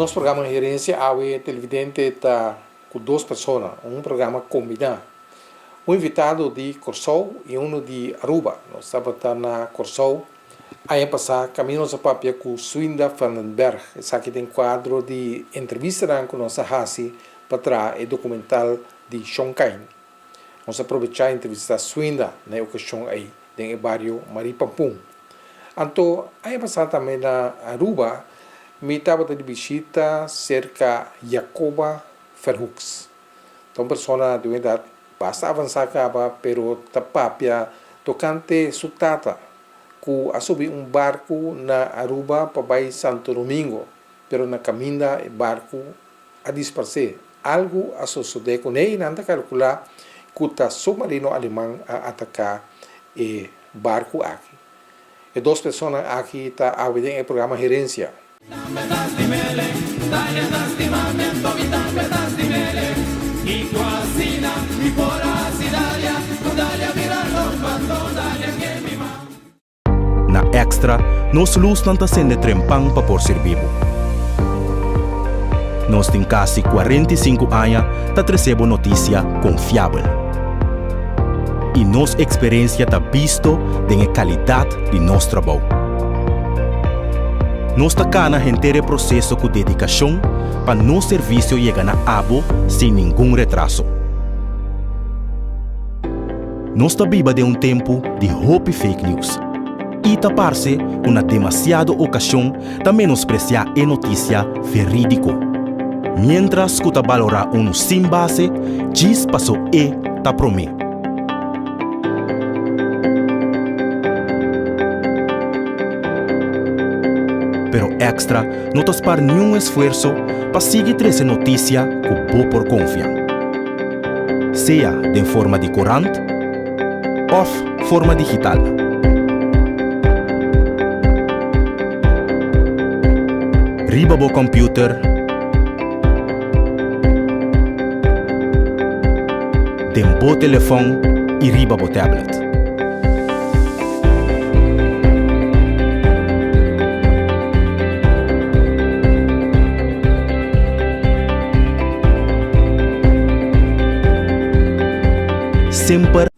Nos programa Herencia awe televidente ta ku dos persona, un programa kombiná. Un invitado di Kòrsou i unu di Aruba. Nos tabata na Kòrsou aña pasá kaminda nos a papia ku Swinda van den Berg. Esaki den kuadro di entrevistanan ku nos a hasi pa traha e dokumental di Shon Kain. Nos a probechá entrevistá Swinda na e okashon ei den e bario Marie Pampun. Anto aña pasá tambe na Aruba mi tabata di bishita serka Jacoba Verhoeks. Ta un persona di un edat basta avansá kaba pero ta papia tokante su tata ku a subi un barku na Aruba pa bai Santo Domingo pero na kaminda e barku a disparsé. Algu a sosodé kuné i nan ta kalkulá ku ta submarino aleman a ataká e barku aki. E dos personanan aki ta awe den e programa Herencia. Na Extra, nos lusnan ta sende trempan pa por sirbi bo. Nos tin kasi 45 aña ta trese bo notisia konfiabel. I nos eksperensia ta bisto den e kalidat di nos trabou. Nos ta kana henter e proseso ku dedikashon pa nos servisio yega na abo sin ningun retraso. Nos ta biba den un tempu di hopi fake news i ta parse ku na demasiado okashon ta menospresiá e notisia verídiko, miéntras ku ta balorá unu sin base djis paso e ta promé. Pero Extra no ta spar niun esfuerso pa sigui trese notisia ku bo por konfia. Sea den forma di korant òf forma digital. Riba bo kòmpiuter, den bo telefòn i riba bo tablet. Semper.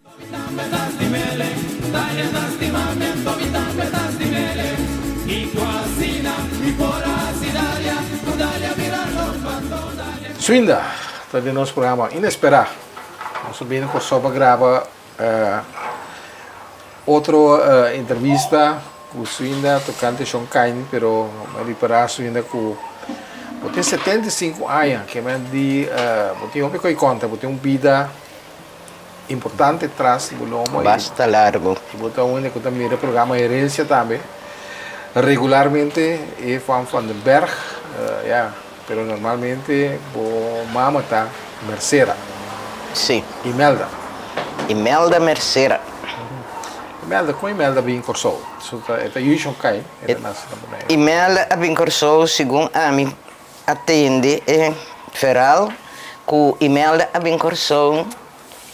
Swinda ta den nos programa Inesperá. Nos a bini Kòrsou pa graba Otro entrevista ku Swinda tokante Shon Kain pero mi ripará Swinda ku bo tin 75 aña ke men di bo tin hopi koi konta bo tin un bida importante tras di bo lomo Basta largo. I bo ta un hende ku ta mira programa Herencia tambe regularmente e Van van den Berg ya pero normalmente bo mama ta Mercera. Sí. Imelda. Imelda Mercera. Imelda, kon Imelda a bin Kòrsou? So ta e ta yu Shon Kai, e ta nase na Boneiru. Imelda a bin Kòrsou segun ami a tende e feral ku Imelda a bin Kòrsou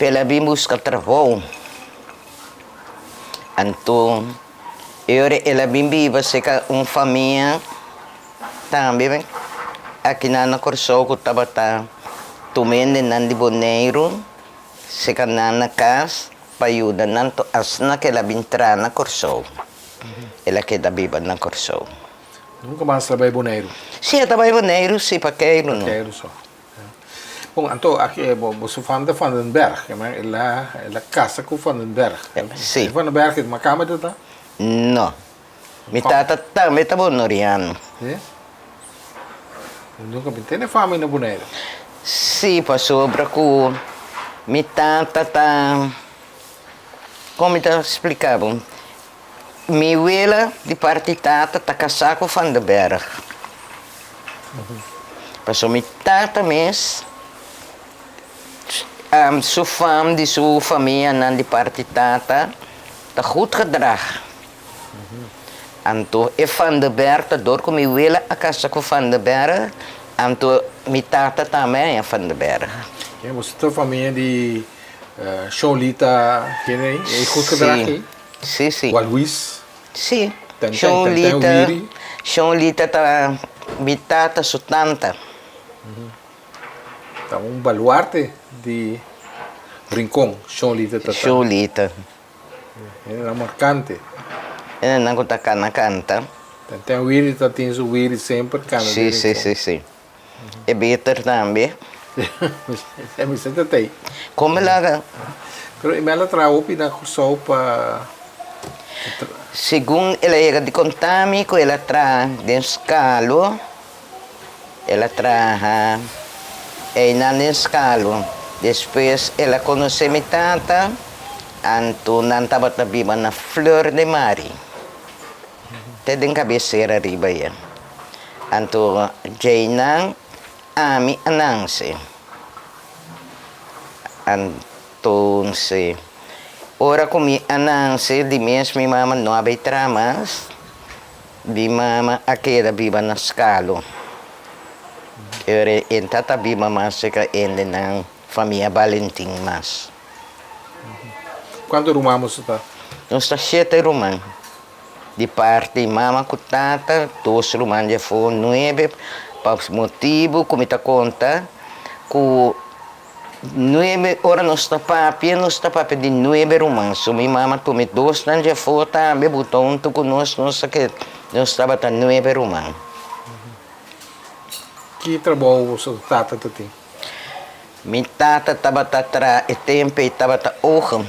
p'el a bin buska trabou. Anto e ora el a bin biba serka un famia. Tambe akinan na Kòrsou ku tabata tuma hendenan di Boneiru seka nan na kas pa yuda nan to asina ku el a bin tra na Kòrsou. El a keda biba na Kòrsou. Nunka mas el a bai Boneiru? Si, el ta bai Boneiru si, pa Keiru no. Pa Keiru so. Bon, anto aki bo su fam ta Van den Berg, el a kasa ku Van den Berg. Si. Van den Berg e makamba ta ta? No. Mi tata tambe ta bonoriano. Sí? Mi nunka bin tene fama na Bonaire. Sí, pasobra ku mi tata ta, kon mi ta splika bo? Mi wela di parti tata ta kasá ku Van der Berg. Pasobra mi tata mes su fam di su famianan di parti tata ta goed gedrag. Anto e Van der Berg ta dor ku mi wela a kasa ku Van der Berg, anto mi tata tambe a haña Van der Berg. Ja, boso ta famia di Sholita kende ei? E goed gedrag ei? Si, si. Juan Luis? Si. Sholita, Sholita ta mi tata su tanta. Ta un baluarte di Rincon, Sholita ta ta. Sholita. Hendenan markante. Hendenan ku ta kana kanta. Ten wiri ta tin su wiri semper kana den Rincon. Si, si, si. E beter tambe. E mester ta tei. Kon laga. Pero e mel a traha hopi na Kòrsou pa. Segun el a yega di konta mi ku el a traha den Skalo. El a traha einan den Skalo. Despues el a konosé mi tata, anto nan tabata biba na Fleur de Marie, te den kabesera riba ya. Anto djeinan ami a nanse. Antonse, ora ku mi a nanse, di mes mi mama no a bai traha mas. Mi mama a keda biba na Skalo. E ora e ta ta biba mas serka hende nan famia Balentin mas. Kuantu ruman boso ta? Nos ta shete ruman. Di parti mama ku tata, dos ruman dje afó, nuebe, pa motibu ku mi ta konta ku Nuebe ora nos ta papia, nos ta papia di nuebe ruman. So mi mama tuma e dosnan dje afó tambe, buta huntu ku nos, nos ta ke nos tabata nuebe ruman. Ki trabou boso tata ta tin? Mi tata tabata traha e tempu ei tabata ogen.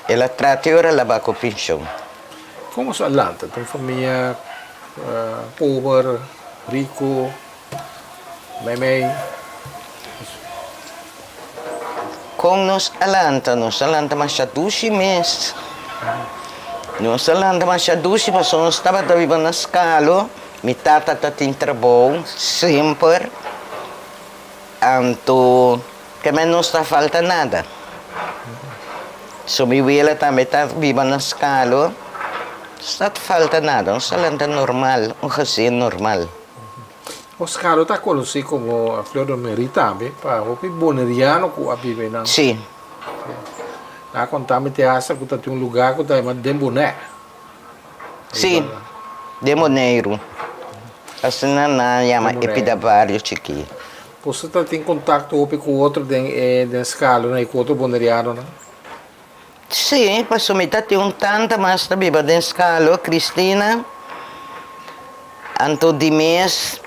El a traha te ora el a bai ku penshon. Kon boso a lanta? Ta un famia pober, riku? Meimei. Kon nos a lanta? Nos a lanta masha dushi mes. Nos a lanta masha dushi pasobra nos tabata biba na Skalo. Mi tata ta tin trabou semper. Anto keme nos ta falta nada. So mi wela tambe ta biba na Skalo. Nos ta falta nada. Nos a lanta normal, un gezin normal. Oscaro ta conoci como Flor de Marie tambe pa hopi boneriano cu a biba einan. Sí. Nan a conta mi te hasta cu ta tin un lugar cu ta yama Den Bonaire. Sí, Den Boneiru. Asina nan a yama e pida bario chikí. Boso ta tin contacto hopi cu otro den e den Scalo y cu otro bonerianonan? Sí, pasobra mi ta tin un tanta mas ta biba den Skalo, Cristina. Anto di mes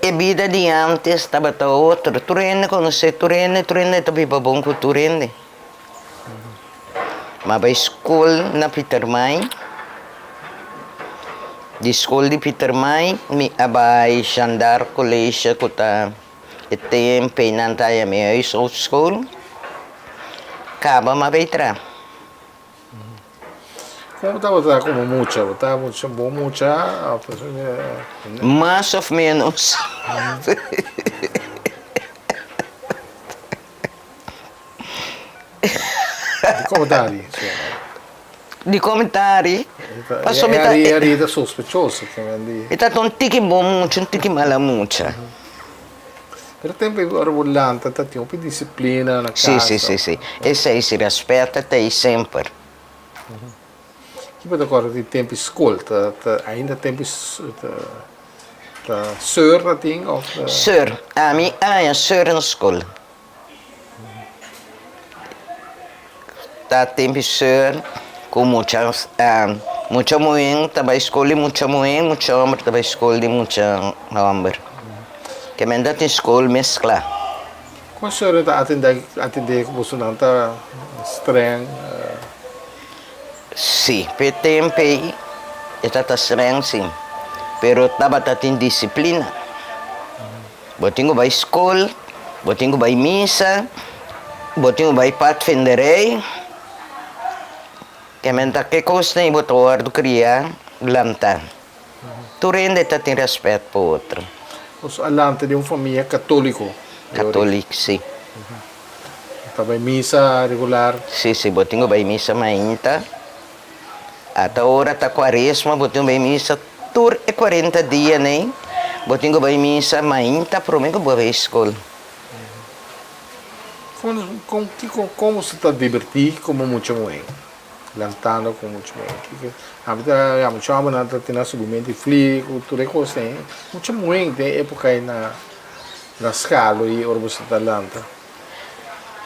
e bida di antes tabata otro. Tur hende konosé tur hende, tur hende ta biba bon ku tur hende. Mi a bai skol na Pietermaai. Di skol di Pietermaai mi a bai Jeanne d'Arc College ku ta E temp ei nan ta yama e huishoudschool. Kaba m'a bay tra. Kon bo tabata komo mucha? Bo ta mucha bon mucha òf Mas òf ménos. Di komentari? Di komentari? Pasobra mi ta. E ari ta sospechoso. Mi ta un tiki bon mucha, un tiki mala mucha. Pero tempu ei ora bo lanta ta tin hopi disiplina na kasa. Si, si, si, si. Esei si, respet ta ei semper. Ki bo ta kòrda di tempu skol? Ta ta ainda tempu ta ta seur ta tin òf? Seur. Ami aña seur na skol. Ta tin biseur ku mucha mucha muhé ta bai skol di mucha muhé, mucha hòmber ta bai skol di mucha hòmber. Ke men ta tin skol mesklá. Kon señora ta atendé atendé ku bosonan ta strèng? Sí, p'e tempu ei e tabata streng sí, pero tabata tin disiplina. Bo tin ku bai skol, bo tin ku bai misa, bo tin ku bai padvinderij. Ke men ta ke kosnan ei bo ta wòrdu kriá lantá. Tur hende ta tin rèspèt pa otro. Nos a lanta den un famia katóliko. Katolik, sí. Ta bai misa regular? Sí, sí, bo tin ku bai misa mainta. Ata ora ta kuaresma bo tin ku bai misa tur e kuarenta dia nei. Bo tin ku bai misa mainta promé ku bo bai skol. Kon, kon, kiko, komo bo ta dibertí komo mucha muhé? Lantando ku mucha muhé. Kiko, ami ta ya mucha hòmbernan ta tene subimentu di fli ku tur e kos ei. Mucha muhé den e époka ei na na skalo i ora bo ta lanta.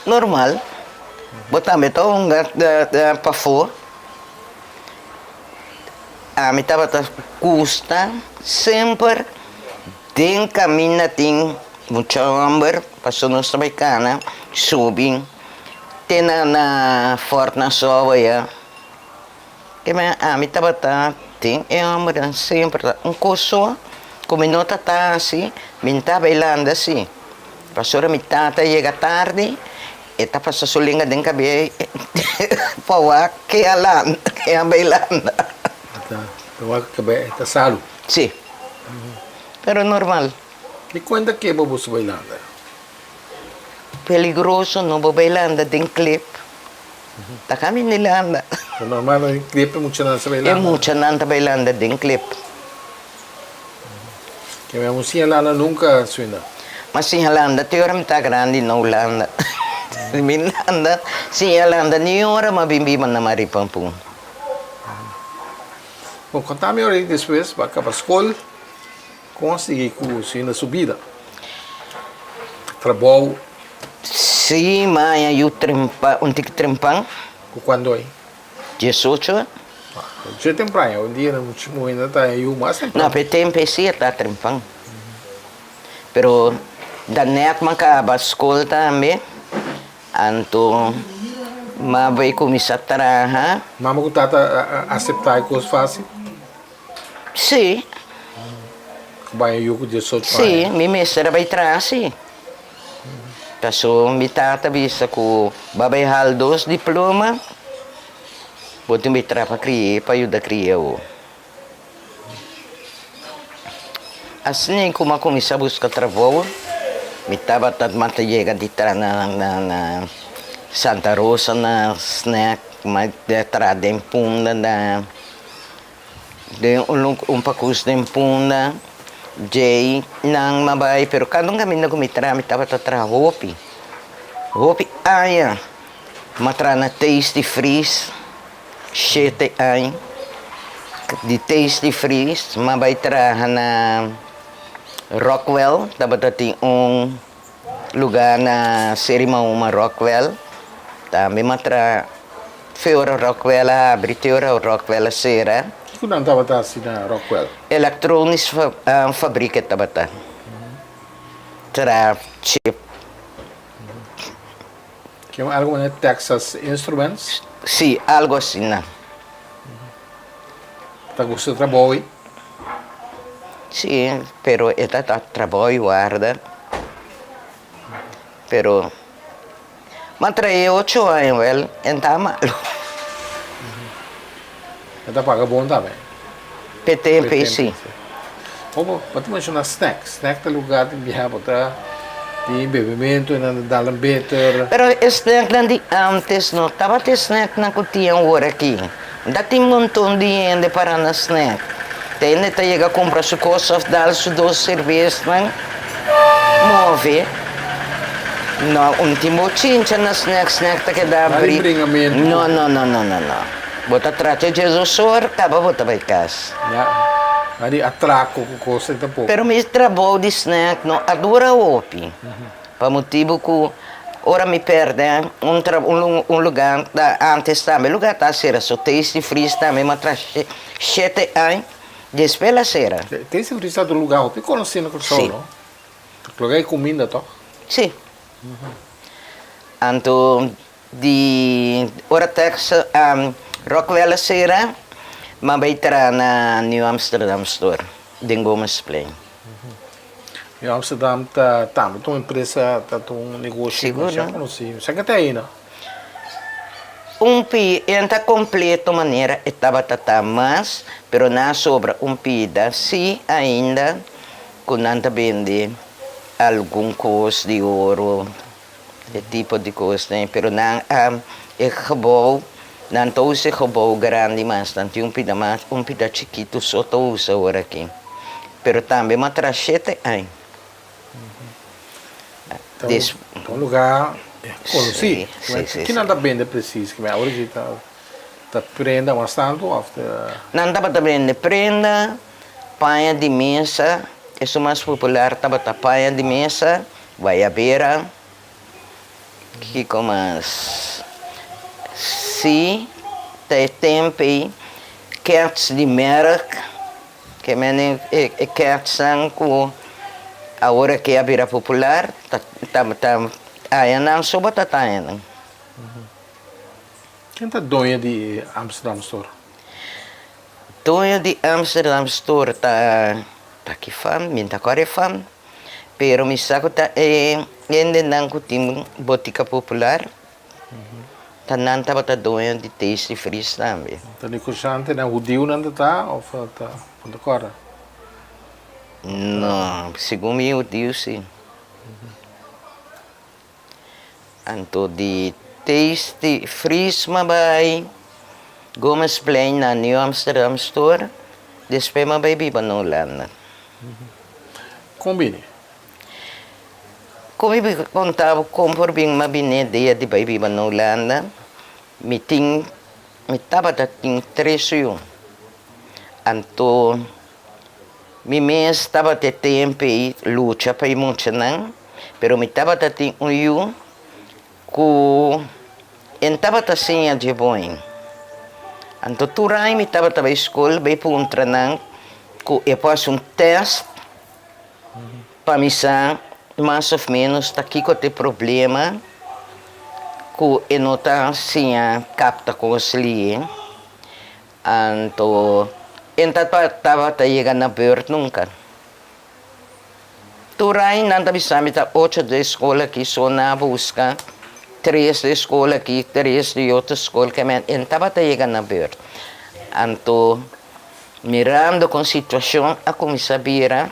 Normal. Bo tambe ta hunga pafó. Ami tabata gusta semper den kaminda tin mucha hòmber pasobra nos ta bai kana subi te na Fort Nassau aya. Ami tabata tin e hòmbernan semper ta un kos so ku mi no ta ta hasi, mi no ta bailando asi. Pasobra mi tata yega tardi, e ta pasa su lenga den kabei pa wak ke a landa, ke a bai landa. Ta wak ke bai, ta salu. Si, pero normal. Di kuenta ke bo boso bai landa? Peligroso no, bo bai landa den klip. Ta kaminda di landa. Pero normal den klip e muchanan sa bai landa? E muchanan ta bai landa den klip. Ke mi a siña landa nunka suina? Mi a siña landa te ora mi ta grandi no landa. Mi landa siña landa ni ora mi a bin biba na Maripampun. Bon, konta mi ora di despues bo a kaba skol, kon a sigui ku suina su bida? Trabou? Si, mi a haña yu trempa, un tiki trempan. Ku kuando ei? Diesocho. Dje tempran, hoy en dia mucha muhé no ta yu mas tempran. No, p'e tempu ei si e ta trempan. Pero da nèt m'a kaba skol tambe, anto m'a bai kuminsá traha. Mama ku tata a aseptá e kos fásil? Sí. Ku bai yu ku diesocho aña? Sí, mi mester a bai traha sí. Paso mi tata bisa ku bo a bai hal dos diploma, bo tin bai traha pa kria pa yuda kria bo. Asina ku mi a kuminsá buska trabou, mi tabata mata yega di traha na Santa Rosa na snack, mi a traha den Punda na. Den un pakus den Punda, djei nan m'a bai, pero kada un kaminda ku mi traha mi tabata traha hopi, hopi aña. M'a traha na Tasty Freeze shete aña, di Tasty Freeze m'a bai traha na Rockwell, tabata tin un Luga na Seri Mahoma Rockwell tambe m'a traha fe ora Rockwell a habri te ora Rockwell a sera. Kiko nan tabata hasi na Rockwell? Electronisch fabriek e tabata traha chip. Ke algo manera Texas Instruments? Si, algo asina. Ta gusta trabou ei? Sí, pero e ta ta trabou i warda. Pero m'a trae ocho aña wel, e ta malo. E ta paga bon tambe? P'e tempu ei sí. Bo bo ta menshoná snack. Snack ta lugar di biaha bo ta di bebementu, nan ta dal nan beter. Pero e snacknan di antes no tabata e snacknan ku tin awor aki. Ta tin monton di hende para na snack. Ta hende ta yega kumpra su kos òf dal su dos serbesnan move. No un tin bochincha na snack, snack ta keda abri. No no no no no no. Bo ta trata dje dos or kaba bo ta bai kas. Ya, no di atrako ku kos ei tampoko. Pero mi trabou di snack no a dura hopi. Pa motibu ku ora mi pèrdè un tra un lugá ta antes tambe lugá ta sera so Tasty Freeze tambe mi a traha shete aña despues el a sera. Tasty Freeze ta otro lugá hopi konosí na Kòrsou no? Lugá di kuminda tòg? Sí. Anto di ora Texas. Rockwell a sera, m'a bai traha na New Amsterdam Store den Gomezplein. New Amsterdam ta tambe ta un empresa, ta un negoshi masha konosí. Sa ke ta ei no? Un pi e ta kompleto manera e tabata ta mas, pero nan a sobra un pida sí ainda ku nan ta bende algun kos di oro, e tipo di kosnan, pero nan a e gebou, nan ta usa e gebou grandi mas, nan tin un pida mas, un pida chikitu so ta usa ora aki, pero tambe m'a traha shete aña. Ta un lugar konosí. Ki nan ta bende presis? Awor aki ta prenda mas tantu òf ta. Nan tabata bende prenda, paña di mesa, esun mas popular tabata paña di mesa. Guayabera, kiko mas? Si ta e tempu ei, kèts di mèrk, ke men e kètsnan ku awor aki a bira popular, ta ta haña nan so bo ta ta haña nan. Ken ta doño di Amsterdam Store? Doño di Amsterdam Store ta ta ki fam, mi ta kòrda e fam. Pero mi sa ku ta e hendenan ku tin botika popular ta nan tabata doño di Tasty Freeze tambe. Ta negoshantenan hudiunan ta ta òf ta bo ta kòrda? No, segun mi hudiu si. Anto di Tasty Freeze m'a bai Gomezplein na New Amsterdam Store, despues m'a bai biba na Hulanda. Kon bini? Kon mi bin konta bo kon por bin m'a bini e dia di bai biba na Hulanda, mi tin, mi tabata tin tres yu. Anto mi mes tabata e tempu ei lucha pa e muchanan. Pero mi tabata tin un yu ku e n tabata siña dje bon. Anto tur aña mi tabata bai skol bai puntra nan ku e por hasi un tèst pa mi sa mas òf ménos ta kiko ta e problema ku e no ta siña kapta kos lihe. Anto e n tabata yega na bùrt nunka. Tur aña nan ta bisa mi ta ocho di e skol aki so nan a buska tres di e skol aki tres di otro skol ke men e no tabata yega na beurt. Anto mirando kon situashon a kuminsá bira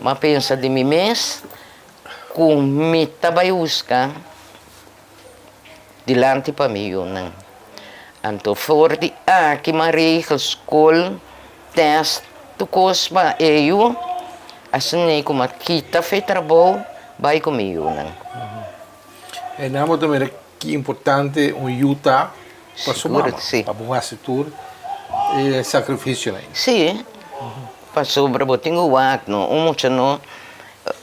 mi a pensa di mi mes ku mi ta bai buska dilanti pa mi yunan. Anto for di aki mi a regel skol, tèst, tur kos pa e yu, asina ku mi a kita for e trabou bai ku mi yunan. E nan bo ta mira ki importante un yu ta pa su mama, pa bo hasi tur e sakrifisionan. Sí, pasobra bo tin ku wak no, un mucha no,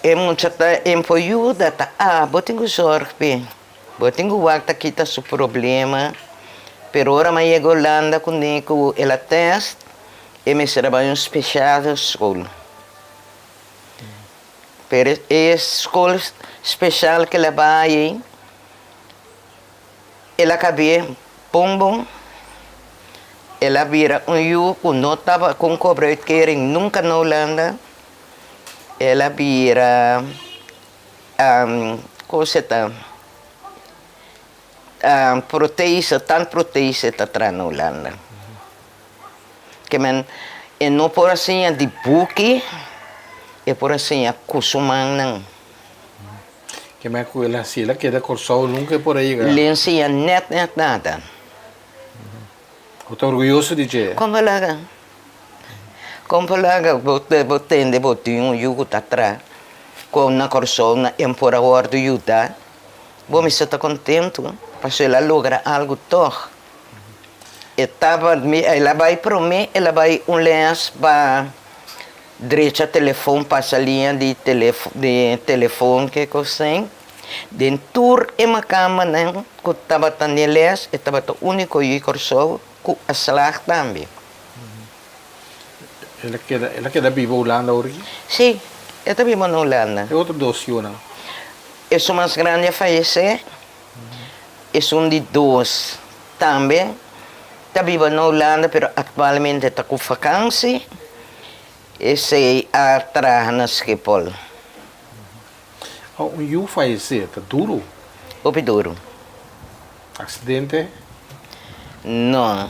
e mucha ta en por yuda ta abo tin ku zòrg p'e. Bo tin ku wak ta kita su problema, pero ora mi a yega Holanda kuné ku el a tèst, e mester a bai un spesiale skol. Pero e skol spesial ku el a bai ei, el a kab'é bon bon, el a bira un yu ku no tabata kon kobra uitkering nunka na Holanda, el a bira. Cosa ta proteisa, tan proteisa ta traha na Hulanda. Ke men e no por a siña di buki, e por a siña ku su mannan. Ke men ku el a hasi, el a keda Kòrsou, nunka e por a yega. L'e siña nèt nèt nada. Bo ta orguyoso di dje? Kon bo laga? Kon bo laga bo bo tende bo tin un yu ku ta tra ku na Kòrsou na en por a wòrdu yuda? Bo mester ta kontentu pasobra el a logra algu tòg. E tabata mi el a bai promé el a bai un lès pa drecha telefon pasa liña di di telefon ke kos asin. Den tur e makamanan ku tabata n'e lès e tabata úniko yu Kòrsou ku a slag tambe. El a keda el a keda biba Hulanda ora aki? Sí, e ta biba na Hulanda. E otro dos yunan? Esun mas grandi a fayesé, esun di dos tambe. ta biba na Hulanda pero aktualmente ta ku fakansi. Esei a traha na Schiphol. Oh, un yu fayesé ta duru? Hopi duru. Aksidente? No.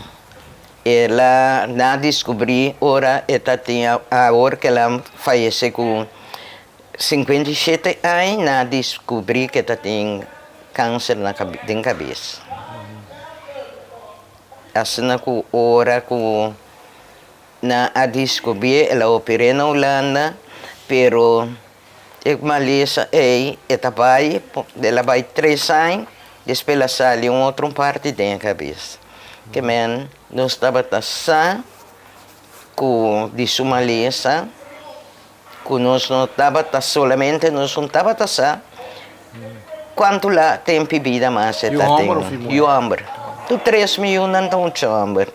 El a na diskubrí ora e ta tin awor ku el a fayesé ku 57 aña nan a diskubrí ku e ta tin kanser na den kabes. Asina ku ora ku Nan a descubrié el a oper'é na Hulanda, pero e malesa ei e ta bai, el a bai tres aña, despues el a sali un otro parti den e cabes. Ke men nos tabata sa cu di su malesa, cu nos no tabata solamente nos no tabata sa cuanto la tempi bida mas e ta tin. Yu homber. Tur tres mi yunan ta mucha homber.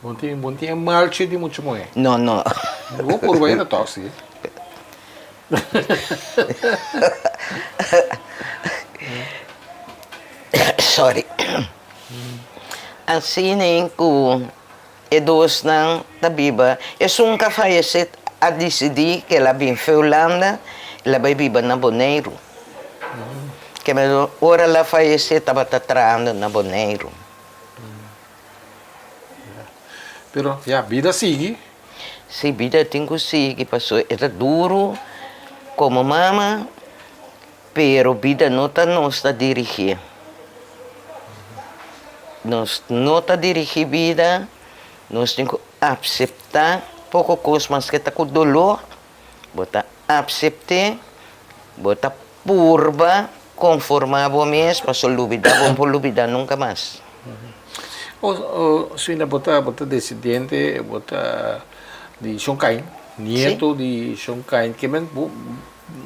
Bon tin bon tin e malchi di mucha muhé. No no. Bo por bai na tosi. Sorry. Asina ku e dosnan ta biba. Esun ku a fayesé a disidí ku el a bin fe Hulanda, el a bai biba na Boneiru. Keme ora el a fayesé tabata trahando na Boneiru. Pero ya, bida sigui. Sí, bida tin ku sigui pasobra e ta duru komo mama, pero bida no ta nos ta dirigí. Nos no ta dirigí bida, nos tin ku apseptá poko kos maske ta ku doló, bo ta apsept'é, bo ta Purba konformá bo mes paso lubidá bo no por lubidá nunka mas. O Swinda bo ta bo ta desidente bo ta di Shon Kain nieto di Shon Kain ke men bo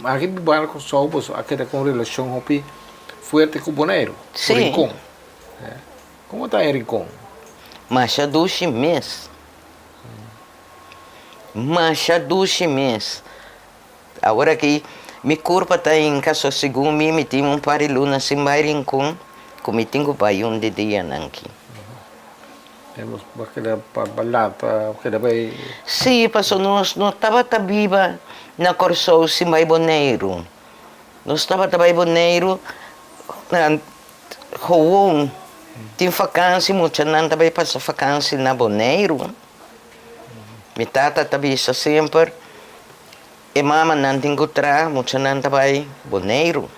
aki biba na Kòrsou boso a keda ku un relashon hopi fuerte ku Boneiru ku Rincon komo ta e Rincon? Masha dushi mes masha dushi mes. Awor aki mi kurpa ta hinka so segun mi mi tin un par di luna sin bai Rincon ku mi tin ku bai un di dianan aki. Bo a keda pa lat pa keda bai. Sí, pasobra nos no tabata biba na Kòrsou sin bai Boneiru. Nos tabata bai Boneiru gewoon tin fakansi muchanan ta bai pasa fakansi na Boneiru. Mi tata ta bisa semper e mamanan tin ku traha, muchanan ta bai Boneiru.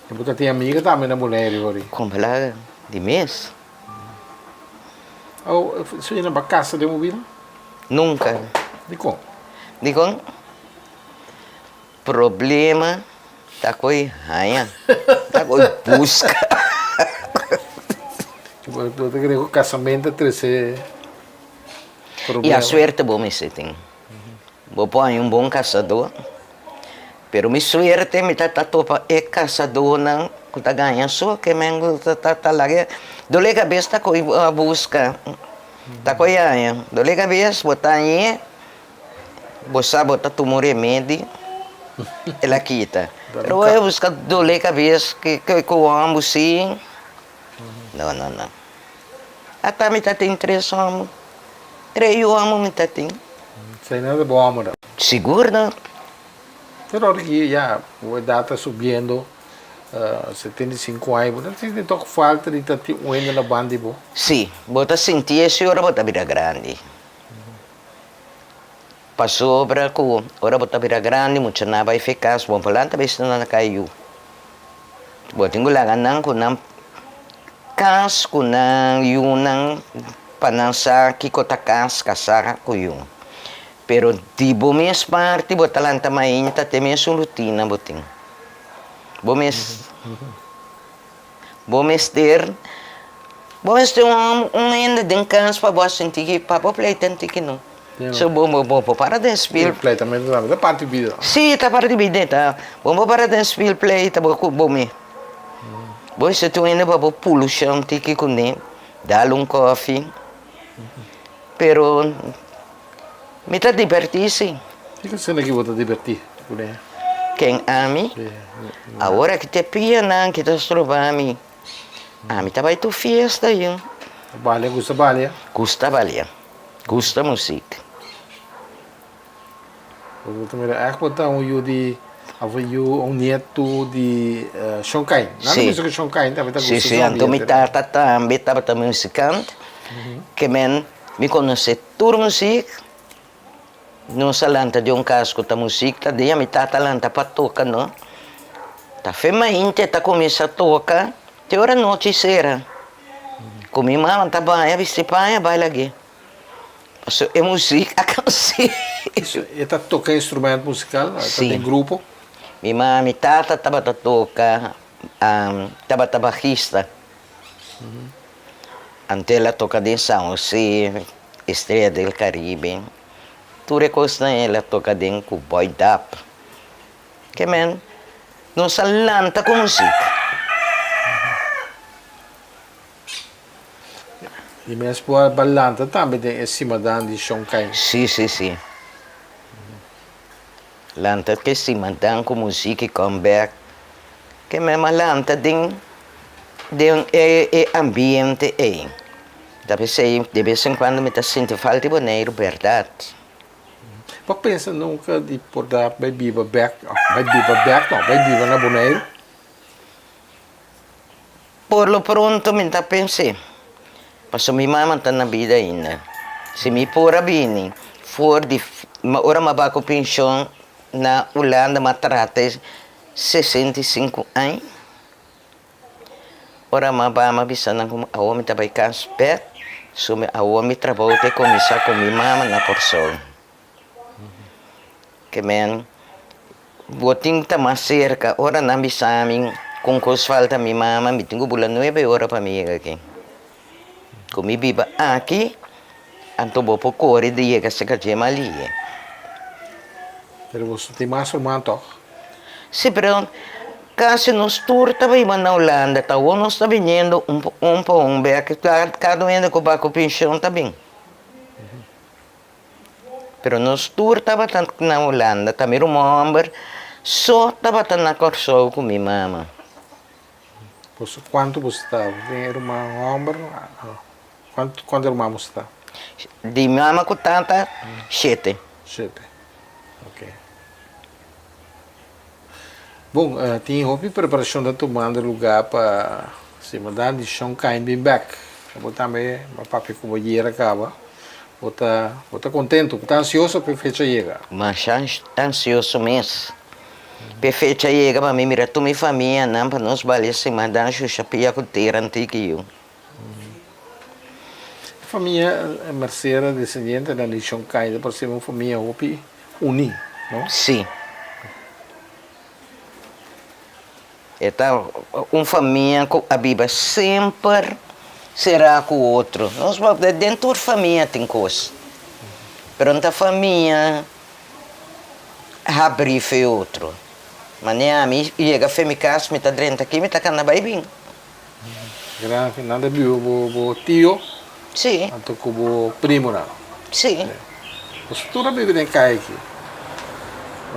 E bo ta tin amiga tambe na Boneiru hori? Kompla di mes. Awo, su bo a kasa den bo bida? Nunka. Dikon? Dikon? Problema ta koe haña, ta koe buska. Bo ta kere ku kasamentu ta trese problema? Ya suerte bo mester tin. Bo por haña un bon kasadó, pero mi suerte mi ta topa e kasadónan ku ta gaña so ke men ku ta laga dole kabes ta koe buska, ta koe haña. Dole kabes bo ta hañ'é. Bo sa bo ta tuma un remedi, el a kita. Pero bo a buska dole kabes ku homber si. No, no, no. Ata mi ta tin tres homber. Tres yu homber mi ta tin. Esei no ta bo homber? Sigur no. Pero ora ki ya bo edat ta subiendo, 75 aña, bo ta sinti tok falta di ta tin un hende na banda di bo? Si, bo ta sinti esi ora bo ta bira grandi. Pasobra ku ora bo ta bira grandi muchanan a bai fe kas bon por lanta bes nan a kai yu. Bo tin ku laga nan ku nan kas ku nan yunan pa nan sa kiko ta kas kasá ku yu. Pero di bo mes parti bo ta lanta mainta te mesun rutina bo tin. Bo mes. Bo mester bo mester un un hende den cas pa bo a sinti ki pa bo pleita anti ki no. So bo bo bo para den spil. Pleitamento tambe ta parti bida. Si ta parti bida ta. Bo bo para den spil pleita bo ku bo mi. Bo mester tin un hende pa bo pulusha un tiki kuné, dal un kofi. Pero mi ta dibertí si. Kiko esena ki bo ta dibertí kuné? Ken ami? Awor aki te pianan ki ta stroba mi. Ami ta bai tur fiesta yu. Balia, gusta balia? Gusta balia, gusta muzik. Bo ta mira ègt bo ta un yu di òf un yu un nietu di Shon Kain. Nan ta bisa ku Shon Kain tambe ta gusta Si, si, anto mi tata tambe tabata muzikant, ke men mi konosé tur muzik. Nos a lanta di un kas ku ta muzik ta den, mi tata a lanta pa toka no. Ta fe mainta e ta kuminsá toka te ora nochi sera. Ku mi mama ta baña, bisti paña bai lag'é. Pasobra e muzik a kans'é. E ta toka instrumènt musikal? E ta den grupo? Mi mama, mi tata tabata toka, tabata bajista. Anto el a toka den San José, Estrella del Caribe, tur e kosnan el a toka den ku Boy Dap. Ke men, nos a lanta ku muzik. I mes por a lanta tambe den e simadan di Shon Kai. Sí, sí, sí. Lanta ku e simadan ku muzik i come back. Ke men a lanta den den e e ambiente ei. Ta p'esei de bes en kuando mi ta sinti falta di Boneiru bèrdat. Bo a pensa nunka di por da bai biba bèk, bai biba bèk no, bai biba na Boneiru? Por lo pronto mi ta pens'é, pasobra mi mama ta na bida ainda. Si mi por a bini for di ora mi a bai ku penshon na Hulanda mi a trata e 65 aña. Ora mi a bai mi a bisa nan ku awor mi ta bai kas bèk, so awor mi trabou ta kuminsá ku mi mama na Kòrsou. Ke men bo tin ta mas serka. Ora nan bisa mi kon kos falta mi mama, mi tin ku bula nuebe ora pa mi yega aki. Ku mi biba aki, anto bo por kore di yega serka dje malie. Pero boso tin mas ruman tòg? Si, pero kasi nos tur ta biba na Hulanda. Ta awor nos ta biniendo un pa un bek. Kada un hende ku bai ku penshon ta bin. Pero nos tur tabata na Hulanda, ta mi ruman homber so tabata na Kòrsou ku mi mama. Boso kuantu boso ta? Bo tin e ruman homber? Kuantu kuantu ruman boso ta? Di mama ku tata, shete. Shete, ok. Bon, tin hopi preparashon ta tumando lugá pa simadan di Shon Kain bin bèk. Bo tambe bo a papia ku bo yera kaba. Bo ta bo ta kontentu, bo ta ansioso pa e fecha yega? Masha ansioso mes. Pa e fecha yega pa mi mira tur mi famianan pa nos bali e simadan shusha pia ku tera antiki yu. E famia Mercera, desendientenan di Shon Kain ta parse un famia hopi uní, no? Sí. E ta un famia ku a biba semper será ku otro. Nos den tur famia tin kos, pero no ta famia habrí fe otro. Manera ami yega fe mi kas, mi ta drenta aki, mi ta kanda bai bin. Gran nan ta biba bo bo tio. Sí. Anto ku bo primonan. Sí. Boso tur a biba den kai aki.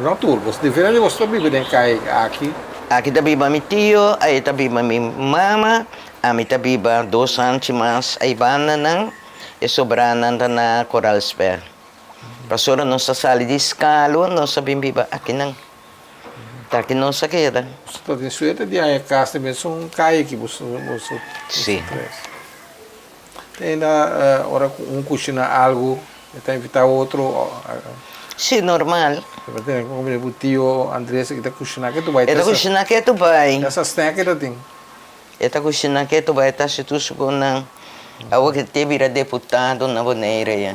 No tur, boso diferente boso ta biba den kai aki. Aki ta biba mi tio, ahi ta biba mi mama, ami ta biba dos hanchi mas ahi banda nan, e sobranan ta na Koralsberg. Pasobra nos ta sali di Skalo, nos a bin biba akinan. Ta ki nos a keda. Boso ta tin suerte di haña kas den mesun kaye ki boso boso Sí. tres. Te ainda ora ku un kushina algu e ta invitá otro. Sí, normal. Bo tene ku komida ku tio Andres ki ta kushina ke tu bai. E ta kushina ke tu bai. Esa snack e ta tin. E ta kushina ke tu bai ta hasi tur su konan. Awor ke te bira deputado na Bonaire ya.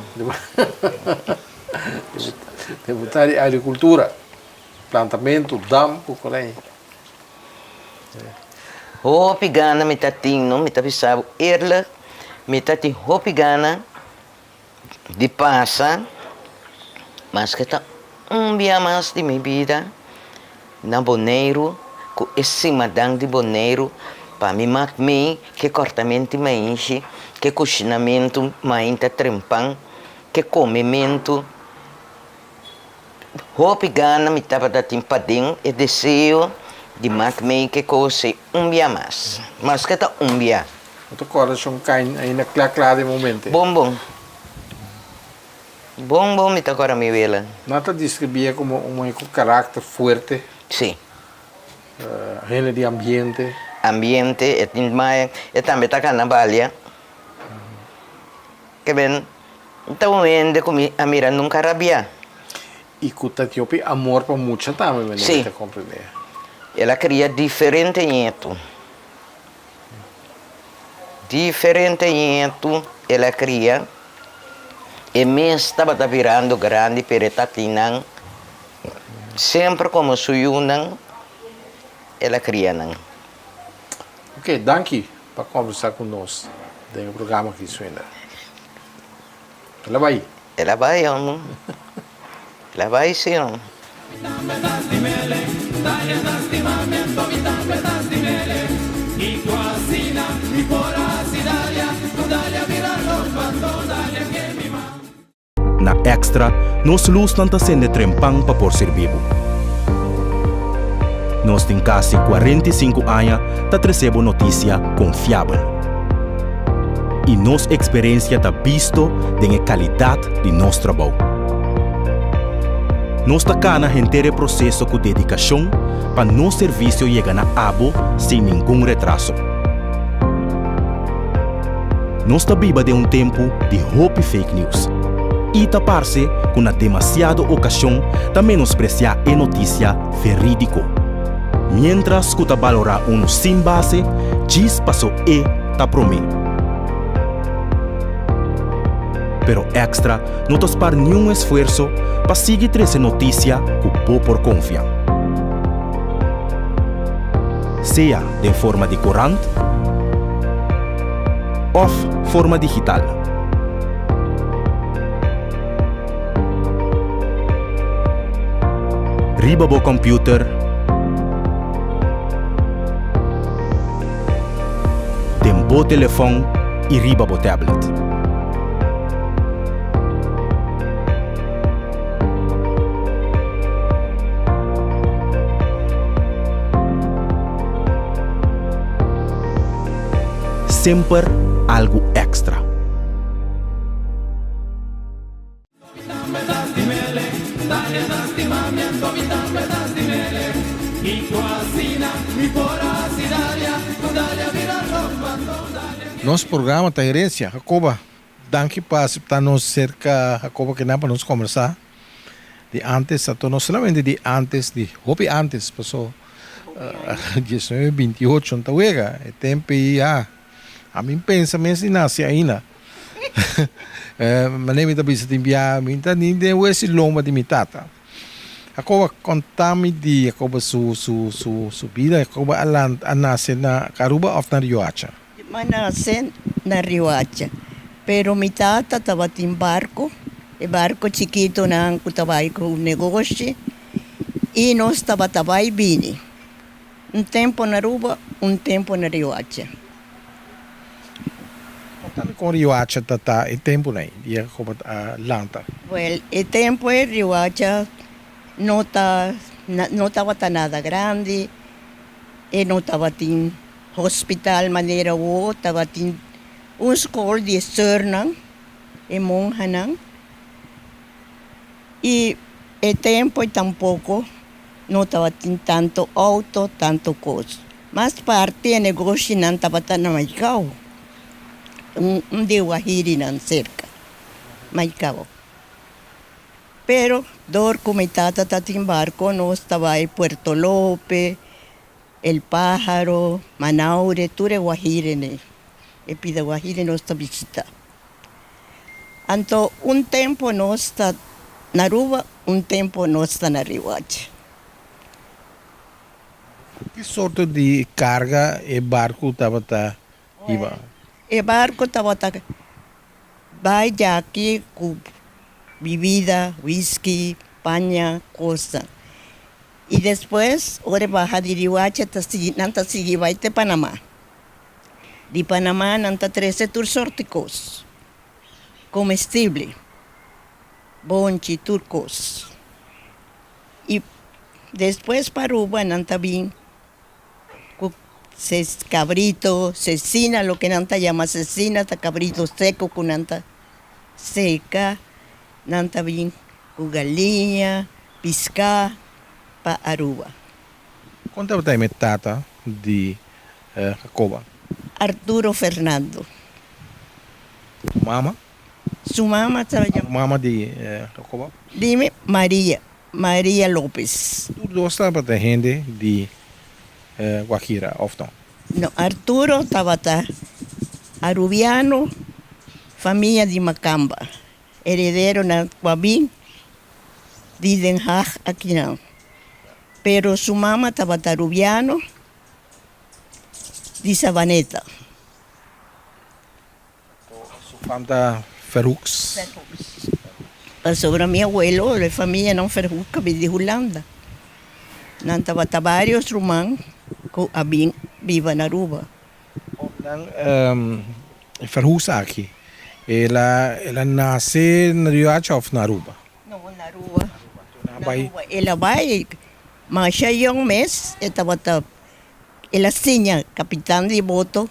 Deputado di agrikultura. Plantamentu, dam ku konei. Hopi gana mi ta tin no, mi ta bisa bo eerlijk, mi ta tin hopi gana di pasa maske ta un bia mas di mi bida na Boneiru ku e simadan di Boneiru pa mi mak mei ke kòrtamenti maishi, ke kushinamentu mainta trempan, ke komementu. Hopi gana mi tabata tin paden e deseo. Di mak mei ke kos ei un bia mas. Maske ta un bia. Bo ta kòrda shon kain ainda kla kla den momente? Bon bon. Bon bon mi ta kòrda mi wela. Nan ta deskribí e komo un muhé ku karakter fuerte. Sí. Hende di ambiente. Ambiente, e tin mai, e tambe ta kana balia. Ke ben, ta un hende ku mi a mira nunka rabiá. I ku ta tin hopi amor pa mucha tambe, mi no ta komprendé. El a kria diferente ñetu. Diferente ñetu el a kria. E mes tabata birando grandi pero e tatinan semper komo su yunan el a kria nan. Ok, danki pa kombersá ku nos den e programa aki, Swinda. El a bai. El a bai, homo. El a bai, sí, homo. Na Extra, nos lusnan ta sende trempan pa por sirbi bo. Nos tin kasi 45 aña ta trese bo notisia konfiabel. I nos eksperensia ta bisto den e kalidat di nos trabou. Nos ta kana henter e proseso ku dedikashon pa nos servisio yega na abo sin ningun retraso. Nos ta biba den un tempu di hopi fake news i ta parse ku na demasiado okashon ta menospresiá e notisia verídiko. Miéntras ku ta balorá unu sin base, djis paso e ta promé. Pero Extra no ta spar niun esfuerso pa sigui trese notisia ku bo por konfia. Sea den forma di korant òf forma digital. Riba bo kòmpiuter, den bo telefòn i riba bo tablet. Semper algu èkstra. Nos programa ta Herencia. Jacoba, danki pa acepta nos cerca Jacoba kinan pa nos conversa di antes, anto no solamente di antes, di hopi antes, paso 19, 28 ta wega, e tempo ei ya. Ami pensa mes di nasi aina. Manera mi ta bisa tin bia mi ta ni den wesi lomba di mi tata. Jacoba konta mi di Jacoba su su su su bida. Jacoba a lant a nase na Aruba of na Riohacha? Mi a nase na Riohacha, pero mi tata tabatin barco, e barco chikitonan ku ta bai ku negoshi i nos tabata bai bini. Un tempo na Aruba, un tempo na Riohacha. Contami con Riohacha ta ta e temponan ei, dia cu bo a lanta. Wel, e tempo ei Riohacha no ta, no tabata nada grandi, e no tabatin hospital manera awo, tabatin un scol di e soeurnan, e monhanan, y e tempo ei tampoco No tabatin tanto auto, tanto cos. Mas parti e negoshinan tabata na Maicao, un di wahirinan cerca Maicao. Pero dor cu mi tata ta tin barco nos ta bay Puerto Lope, El Pájaro, Manaure, tur e wahirinan, e pida wahiri nos ta bishita. Anto un tempo nos ta na Aruba, un tempo nos ta na Riuacha. Ki sorto di karga e barku tabata hiba? E barku tabata bai djaki ku bibida, whisky, paña, kosnan. I despues ora e baha di Riuacha ta sigui nan ta sigui bai te Panama. Di Panamá nan ta trese tur sorti kos komestible, bonchi, tur kos. I despues pa Aruba nan ta bin. Ses cabrito, cecina, loke nan ta yama cecina ta cabrito seco cu nan ta seca, nan ta bin cu galiña, pisca pa Aruba. Con tabata e tata di Jacoba? Arturo Fernando. Su mama? Su mama tabata yama. Mama di Jacoba? Dime, Maria, Maria Lopez. Tur dos tabata hende di Guajira of no? No, Arturo tabata Arubiano, famia di Macamba, herederonan cu a bin di Den Haag akinan. Pero su mama tabata Arubiano di Savaneta. Su fam ta Verhoeks. Verhoeks. Pasobra mi abuelo, e famianan Verhoek a bin di Hulanda. Nan tabata varios ruman ku a bin biba na Aruba. Nan e Verhoeks aki, el a el a nase na Riohacha of na Aruba? No, na Aruba. Na Aruba. El a bai masha yong mes, e tabata, el a siña kapitan di boto.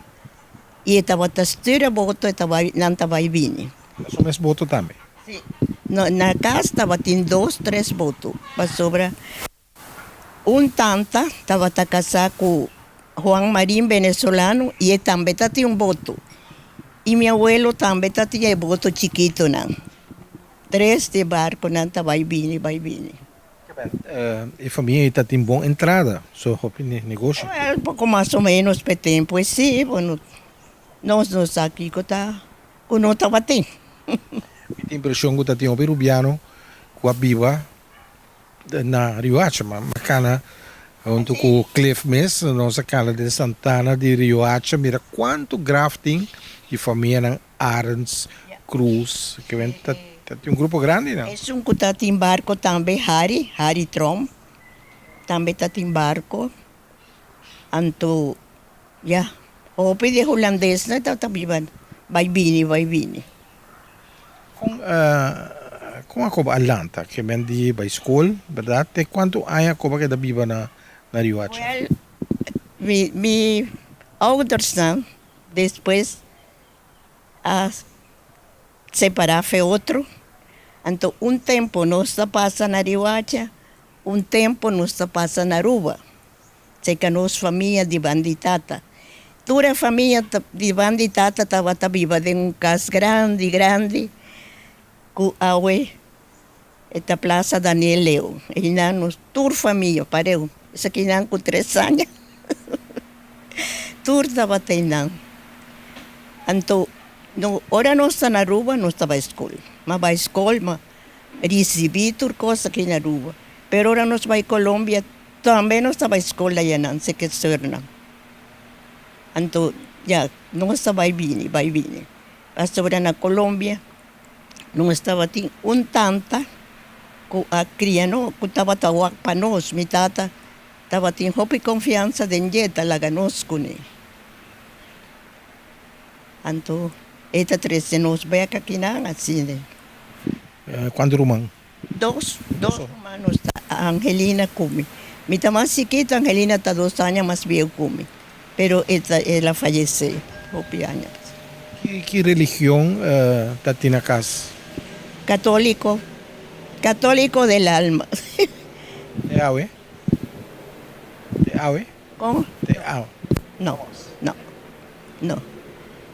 I e tabata stuur e boto, e ta bai, nan ta bai bini. Ta su mes boto tambe? Si. No, na kas tabatin dos, tres boto, pasobra un tanta tabata kasá ku Juan Marin, venezolano, i e tambe ta tin un boto. I mi abuelo tambe ta tin e boto chikitonan. Tres di e barkonan ta bai bini, bai bini. E famia ei ta tin bon entrada, so hopi negoshi. Well, poko mas o menos p'e tempu esei, bueno, nos no sa kiko ta ku no tabatin. Mi tin impreshon ku ta tin hopi rubiano ku a biba na Riohacha, ma kana huntu ku Cliff mes, nos a kana den Santana di Riohacha, mira kuantu graf tin di famianan Arends, Cruz, ke ben ta tin un grupo grandi nan. Esun ku ta tin barko tambe, Harry, Harry Tromp, tambe ta tin barko. Anto, ya, hopi di e hulandesnan ta ta biba bai bini, bai bini. Kon, kon a koba a lanta? Ke ben di bai skol, bèrdat? Te kuantu aña a koba keda biba na na Riohacha? Wèl, mi, mi oudersnan despues a separá fe otro. Anto un tempu nos ta pasa na Riuacha, un tempu nos ta pasa na Aruba, serka nos famia di banda di tata. Tur e famia di banda di tata tabata biba den un kas grandi grandi ku awe e ta Plaza Daniel Leo. Einan nos tur famia pareu, esakinan ku tres aña tur tabata einan. Anto no ora nos ta na Aruba nos ta bai skol, m'a bai skol m'a risibi tur kos aki na Aruba, pero ora nos bai Colombia tambe nos ta bai skol ayanan seke seurnan. Anto ya nos ta bai bini bai bini pasobra na Colombia Nos tabatin un tanta ku a kria nos, ku tabata wak pa nos. Mi tata tabatin hopi konfiansa den dje, ta laga nos kuné. Anto e ta trese nos bek akinan asina. Kuantu ruman? Dos, dos ruman nos ta, Angelina ku mi. Mi ta mas chikitu, Angelina ta dos aña mas bieu ku mi, pero e ta el a fayesé hopi aña pasá. Ki ki religion ta tin na kas? Katóliko, katóliko del alma. Te awe? Te awe? Kon? Te awe. No, no, no.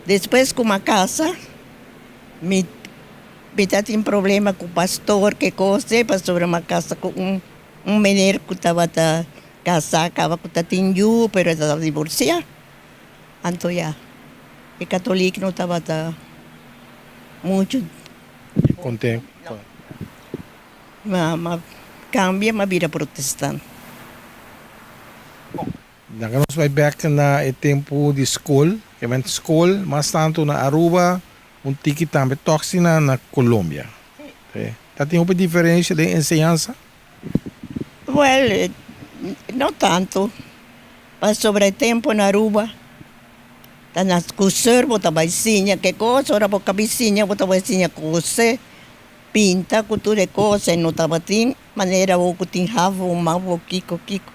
Despues ku mi a kasa, mi. Mi ta tin problema ku pastor ke kos ei pasobra mi a kasa ku un un meneer ku tabata kasa kaba ku ta tin yu pero e tabata divorsia anto ya e katolik no tabata muchu Kontento. No mi a kambia mi a bira protestant. Laga nos bai bek na e tempu di skol. Ke men skol mas tantu na Aruba, un tiki tambe tòg si na na Colombia. Ta tin hopi diferensha den enseñansa? Wèl, no tantu. Pasobra e tempu na Aruba ta na kusur bo ta bai siña ke kos, ora bo kabi siña bo ta bai siña kose, pinta ku tur e kos e no tabatin manera awor ku tin havo, mavo, kiko kiko.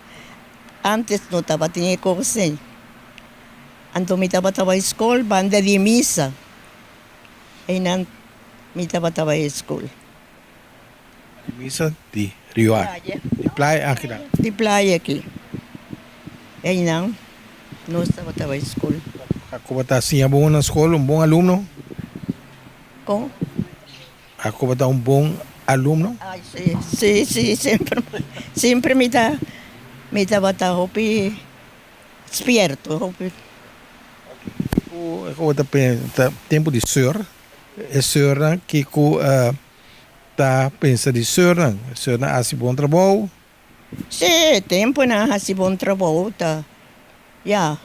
Antes no tabatin e kos ei. Anto mi tabata bai skol banda di misa. Einan mi tabata bai skol. Di misa di Rio aki. Di playa aki nan. Di playa aki. Einan nos tabata bai skol. Jacoba ta siña bon na skol, un bon alumno? Kon? Jacoba ta un bon alumno? Ay si, si, si, semper, semper mi ta, mi tabata hopi spierto, hopi. Kiko Jacoba ta pensa, tempu di seur, e seurnan kiko ta pensa di seurnan? Seurnan a hasi bon trabou? Sí, e tempunan a hasi bon trabou ta, ya,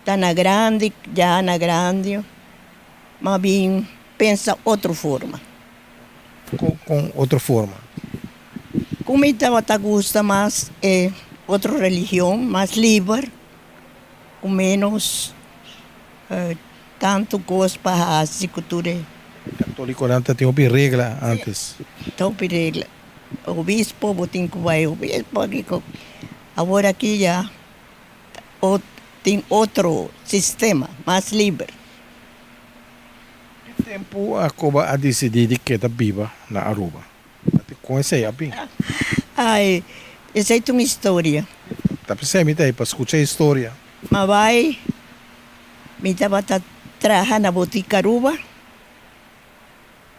ta na grandi, ya na grandi, m'a bin pensa otro forma. Kon, kon otro forma? Ku mi tabata gusta mas e otro religion, mas liber, ku menos tantu kos pa hasi ku tur e. Katolikonan ta tin hopi regla antes. Sí, ta hopi regla. Obispo bo tin ku bai obispo kiko. Awor aki ya tin otro sistema mas liber. Ki tempu Jacoba a disidí di keda biba na Aruba? Kon esei a bin? Ai, esei ta un historia. Ta p'esei mi ta ei pa skucha e historia. Ma bai, mi tabata traha na Botica Aruba.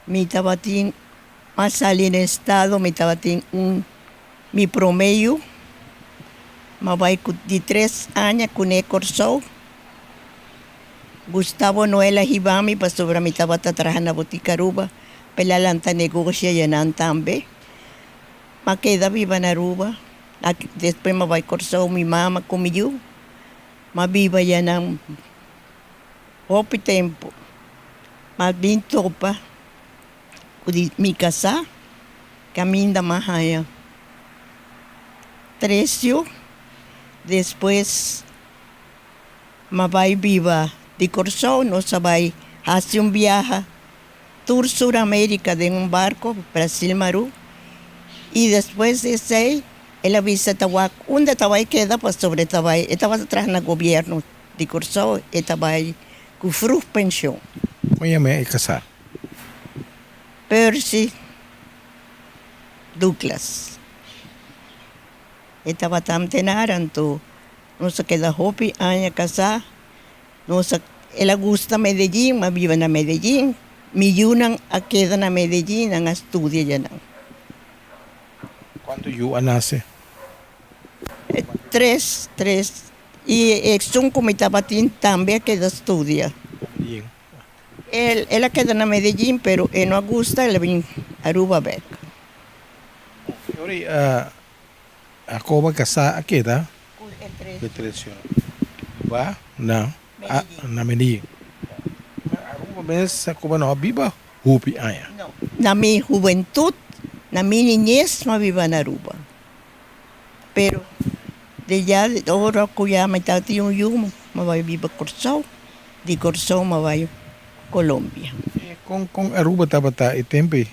Mi tabatin a sali na estado mi tabatin un mi prome yu, m'a bai ku di tres aña kuné Kòrsou. Gustavo Noel a hiba mi pasobra mi tabata traha na Botica Aruba, pa el a lanta negoshi ayanan tambe. M'a keda biba na Aruba, despues m'a bai Kòrsou mi mama ku mi yu, m'a biba ayanan hopi tempu. M'a bin topa ku di mi kasá kaminda m'a haña tres yu. Despues m'a bai biba di Kòrsou, nos a bai hasi un biaha tur Sur Amerika den un barko, Brasil Maru, i despues di esei el a bisa ta wak unda ta bai keda pasobra e ta bai e tabata traha na gobièrnu di Kòrsou, e ta bai ku frug penshon. Kon yama e kasá? Percy Douglas. E tabata amtenar anto nos a keda hopi aña kasá. Nos a el a gusta Medellín, m'a biba na Medellín. Mi yunan a keda na Medellín, nan a studia djanan. Kuantu yu a nase? Tres, tres. I esun ku mi tabatin tambe a keda studia. Medellín. El, el a keda na Medellín, pero e no a gusta, el a bin Aruba bek. E ora ei Jacob a kasá a keda Ku e tres ku e tres yu. Ba na na Medellín. Na Aruba mes Jacob no a biba hopi aña. No. Na mi hubentut, na mi niñez mi a biba na Aruba. Pero de ya ora ku ya mi tabatin un yu mi bai biba Kòrsou, di Kòrsou mi bai Colombia. E kon kon Aruba tabata e tempu ei?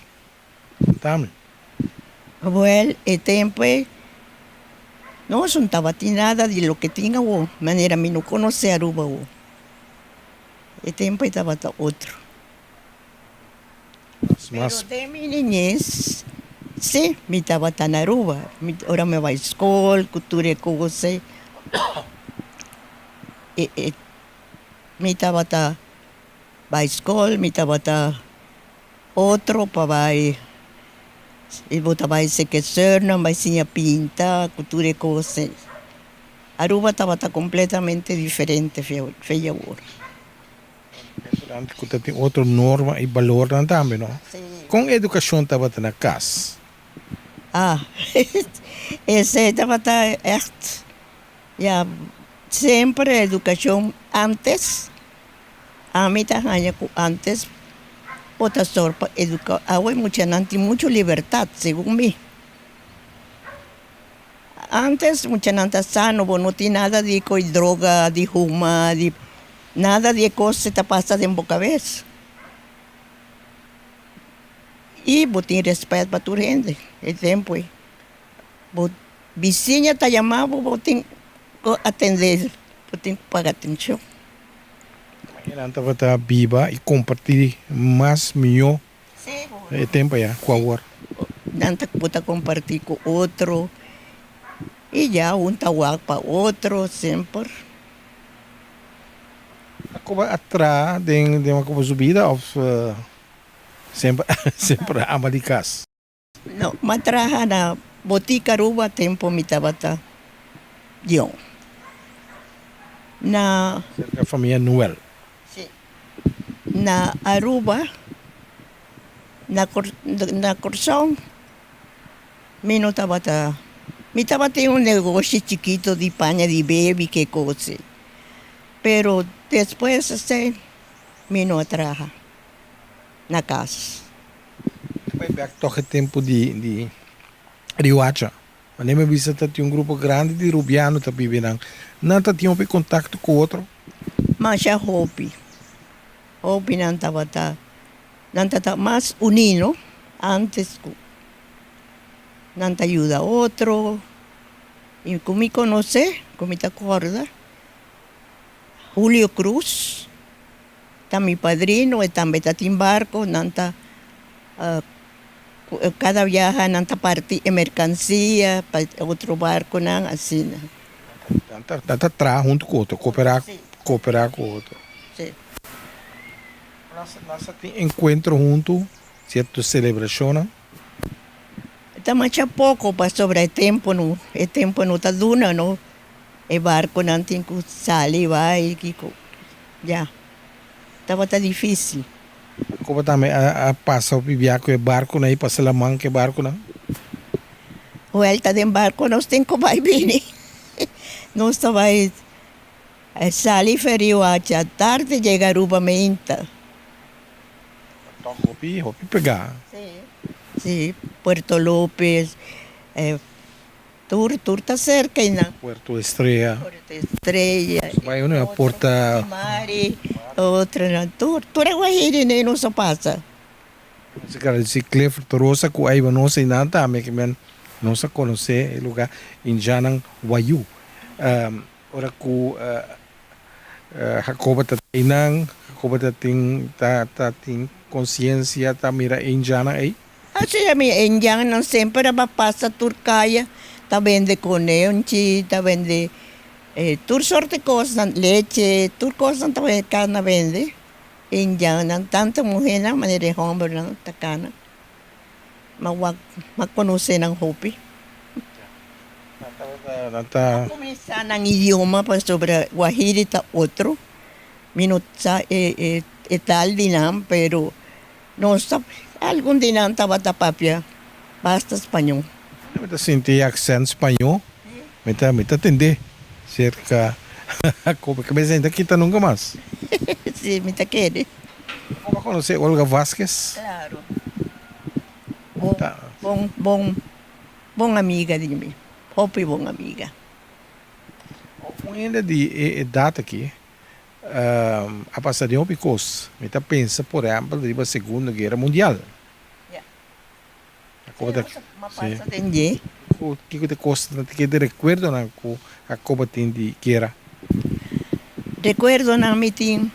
Kontami. Wèl, e tempu ei nos no tabatin nada di loke tin awor, manera mi no konosé Aruba awor. E tempu ei tabata otro. Pero den mi niñez, si, mi tabata na Aruba. Mi, ora mi a bai skol ku tur e kos ei, e, e, mi tabata bai skol, mi tabata otro pa bai, i bo ta bai sekeseurnan, bai siña pinta ku tur e kos ei. Aruba tabata kompletamente diferente fe awor. Restaurant ku ta tin otro norma i balornan tambe, no? Kon edukashon tabata na kas? Ah, esei tabata ègt, ya, semper edukashon ántes, ami ta haña ku ántes bo ta sòru pa eduká, awe muchanan tin muchu libertat, segun mi. Antes muchanan ta sano, bo no tin nada di koe droga, di huma, di nada di e kos ta pasa den bo kabes. I bo tin respet pa tur hende e tempu ei. Bo bisiña ta yama bo, bo tin ku atende, bo tin ku paga atenshon. Nan tabata biba i kompartí mas mihó e tempu ayá ku awor. Nan ta bo ta kompartí ku otro i ya un ta wak pa otro semper. A koba a traha den den Wakoba su bida òf semper semper a ama di kas? No, m'a traha na Botica Aruba tempo mi tabata yong. Na. Cerca famia Noel. Si. Na Aruba, na na Corsou mi no tabata, mi tabatin un negoshi chikito di paña di bebi ke kos, pero despues esei mi no a traha na kas. Ta bai bek tòg e tempu di di Riuacha. Manera mi a bisa ta tin un grupo grandi di Rubiano ta biba einan. Nan ta tin hopi kontakto ku otro? Masha hopi. Hopi nan tabata, nan ta ta mas uní no, antes ku nan ta yuda otro. I ku mi konosé, ku mi ta kòrda, Julio Cruz. Ta mi padrino, e tambe ta tin barco, nan ta cada biaha nan ta parti e mercancia pa e otro barconan, asina. Nan ta nan ta traha hunto cu otro, coopera coopera cu otro. Si. Nan sa tin encuentro hunto, cierto celebracionnan? Ta masha poco pasobra e tempo no e tempo no ta duna no, e barconan tin cu sali bay kico. Ya, tabata difícil. Koba tambe a pasa hopi bia ku e barkunan i pasa laman ku e barkunan? Wèlta den barku nos tin ku bai bini. Nos ta bai sali feriu acha tardi yega Aruba meinta. Tòg hopi, hopi pegá. Sí, sí, Puerto Lopez. Tur tur ta cerca y nan. Puerto Estrella. Puerto Estrella. Nos bai uno a porta. Mari, otro nan tur tur e guajiri nei nos a pasa. Nos a gradeci Clifford Rosa cu a hiba nos eynan tambe ke men nos a conoce e lugar Indiannan Wayuu. Ora cu Jacoba ta eynan, Jacoba ta tin ta ta tin conciencia ta mira e Indiannan ey. Asina mi indiannan semper a pasa tur kaya ta bende konenchi, ta bende tur sorte kosnan, leche, tur kosnan ta kana bende. Indiannan, tanto muhénan manera e hòmbernan ta kana. Ma wak, m'a konosé nan hopi. Nan ta. A kuminsá nan idioma pasobra Guajiri ta otro. Mi no sa e tal di nan, pero. Nos ta, algun di nan tabata papia basta spañó. Mi ta sinti e aksènt spañó, mi ta mi ta tendé serka Jacobo, ke mester ta kita nunka mas. Sí, mi ta kere. Bo a konosé Olga Vásquez? Klaro. Bon, bon, bon, bon amiga di mi, hopi bon amiga. Un hende di e edat aki A pasa den hopi kos. Mi ta pensa por ehèmpel riba Segundo Guera Mundial. Kiko ta e kosnan, kiko ta e rekuerdonan ku Jacoba tin di guera? Rekuerdonan mi tin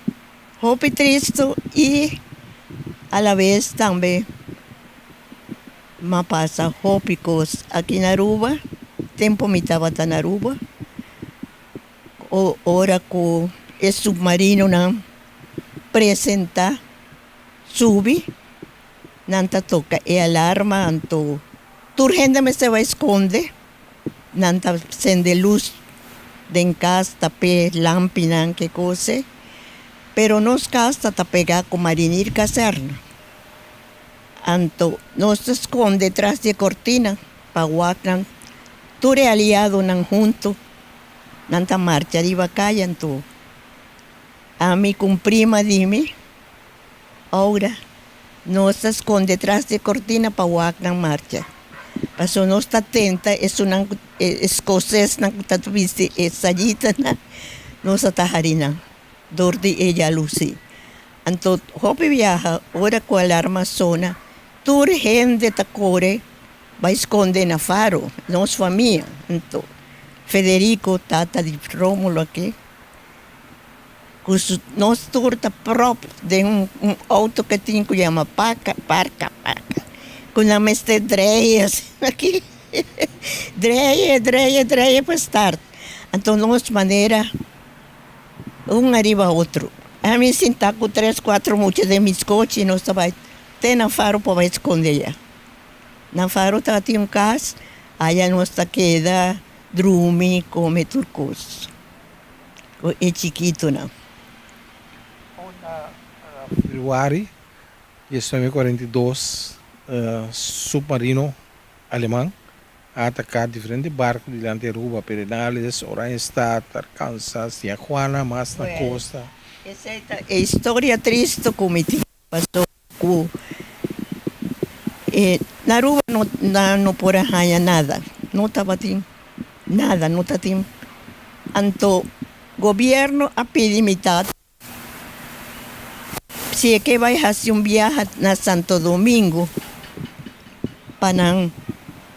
hopi tristu i alabes tambe m'a pasa hopi kos aki na Aruba, tempu mi tabata na Aruba. Ora ku e supmarinonan presentá subi, nan ta toka e alarma, anto tur hende mester bai skonde. Nan ta sende lus den kas, ta p'e lampinan ke kos. Pero nos kas ta ta pegá ku Marinir Kazèrna. Anto nos ta skonde tras di e kortina pa wak nan tur e aliadonan huntu. Nan ta marcha riba kaya anto ami ku un prima di mi, Aura, nos ta skonde tras di e kortina pa wak nan marcha. Pasobra nos ta tenta esunnan ku e eskosesnan ku ta bisti e sayitanan, nos a ta hari nan dor di e yalusí. Anto hopi biaha ora ku alarma sona tur hende ta kore Bai skonde na Faro, nos famia. Anto Federico, tata di Romulo aki, Ku su nos tur ta prop den un un auto ke tin ku yama paka parka parka ku nan mester drei asina aki drei drei drei pa start anto nos manera un ariba otro ami sinta ku tres kuatro mucha den mi skochi nos ta bai te na faro pa bai skonde aya na faro tabatin un kas aya nos ta keda drumi kome tur kos. Ku e chikitunan. Na februari 1942, submarino aleman a ataká diferente barku dilanti Aruba, Pedernales, Oranjestad, Arkansas, Tia Juana, mas na kosta. Esei ta e historia tristu ku mi tin pasobra ku na Aruba nan no por a haña nada, no tabatin nada, no tatin. Anto gobierno a pidi mi tata si e ke bai hasi un biaha na Santo Domingo pa nan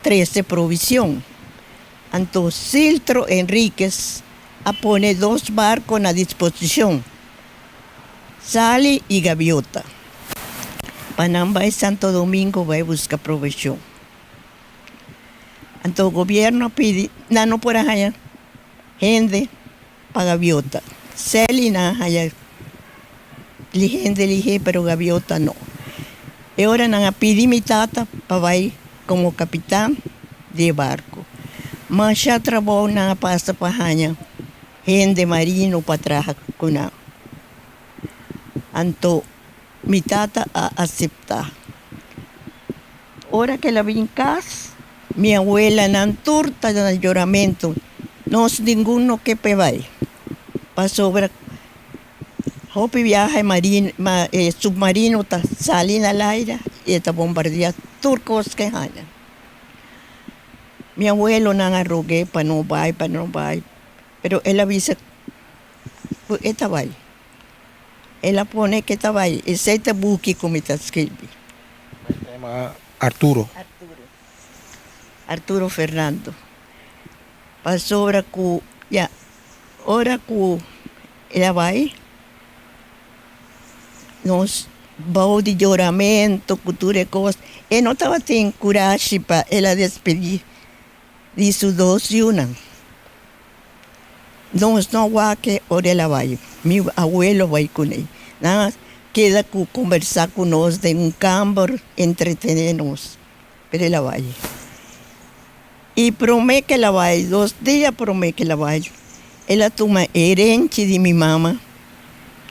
trese provision. Anto Siltro Enriquez a pone dos barco na disposicion, Sally y Gaviota, pa nan bai Santo Domingo bai busca provision. Anto gobierno a pidi, nan no por a haña hende pa gaviota. Sally nan a haña hende lihé, pero gaviota no. E ora nan a pidi mi tata pa bai komo kapitan di e barko. Masha trabou nan a pasa pa haña hende marino pa traha ku nan. Anto mi tata a aseptá. Ora ku el a bin kas, mi abuelanan tur ta na yoramentu. Nos ningun no ke p'e bai, pasobra hopi biaha e marino, e submarino ta sali na laira i e ta bombardiá tur kos ke haña. Mi abuelonan a rog'é pa no bai, pa no bai, pero el a bisa ku e ta bai. El a pone ke ta bai. Esei ta buki ku mi ta skirbi. E ta yama Arturo. Arturo. Arturo Fernando. Pasobra ku ya ora ku el a bai nos bou di yoramento ku tur e kos e no tabatin kurashi pa el a despedí di su dos yunan. Nos no wak e ora el a bai. Mi abuelo bai kuné. Nan a keda ku kombersá ku nos den un kamber, entretené nos, pero el a bai. I promé ku el a bai, dos dia promé ku el a bai, el a tuma e renchi di mi mama,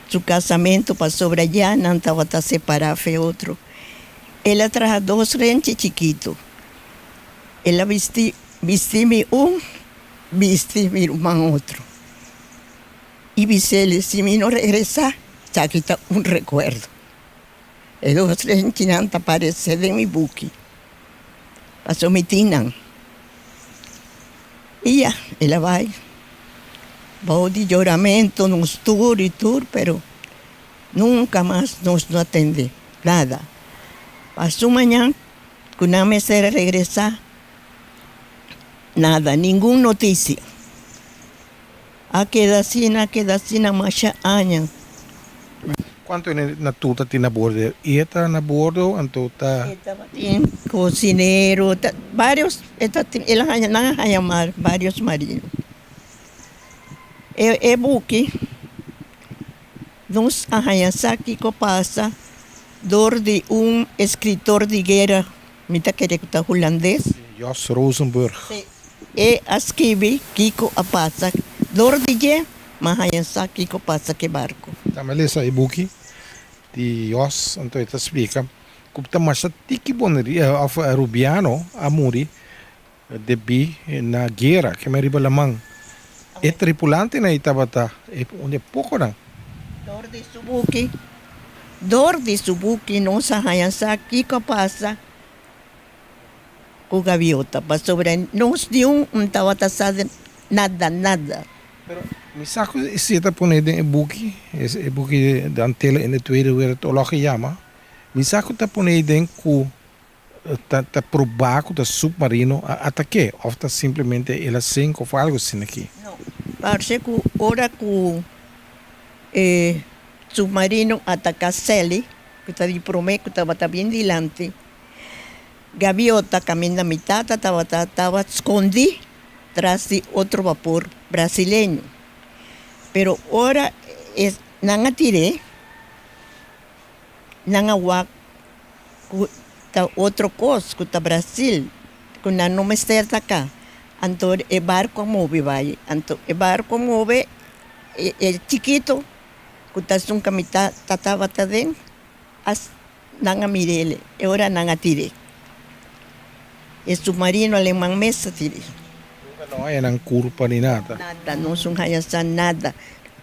su kasamentu, pasobra ya nan tabata separá fe otro. El a traha dos renchi chikitu. El a bisti bisti mi un, bisti mi ruman otro. I bis'el, si mi no regresá, esaki ta un rekuerdo. E dos renchinan ta paresé den mi buki, pasobra mi tin nan. I ya, el a bai bou di yoramentu nos tur i tur, pero nunka mas nos no a tende nada. Paso mañan ku nan mester a regresá, nada, ningun notisia. A keda asina, a keda asina masha aña. Cuanto hende na tur ta tin na bordo? Y e ta na bordo anto ta. E tabatin cocinero, ta varios e ta tin el a haña nan a haña mar varios marino. E e buki nos a haña sa kico pasa door di un escritor di guera Mi ta kere ku ta hulandes. Jos Rosenburg. Sí. E a skibi kiko a pasa dor di dje, ma haña sa kiko pasa ku e barku. Tambe lesa e buki di Jos, anto e ta splika ku ta masha tiki boneriano òf arubiano a muri debí na guera keme riba laman. E tripulantenan ei tabata e un di e pokonan. Dor di su buki, dor di su buki nos a haña sa kiko a pasa ku gaviota, pasobra nos niun un tabata sa nada, nada. Pero mi sa ku si e ta pone den e buki, e buki De Antillen in de Tweede Wereldoorlog e yama, mi sa ku ta pone den ku Ta ta probá ku ta supmarino a atak'é òf ta simplemente el a sink òf algu asina aki? No. Parse ku ora ku E submarino ataká Sally, ku ta di promé ku tabata bien dilanti. Gaviota kaminda mi tata tabata tabata skondí tras di otro bapor brasileño. Pero ora e nan a tir'é, nan a wak ku ta otro kos, ku ta Brasil, ku nan no mester ta ka. Anto e barko a move bai. Anto e barko a move, e chikito ku ta esun ka mi tata tabata den a Nan a mir'el e ora nan a tir'é. E submarino aleman mes a tir'é. Nunka no haya nan kurpa ni nada. Nada, nos un haya sa nada.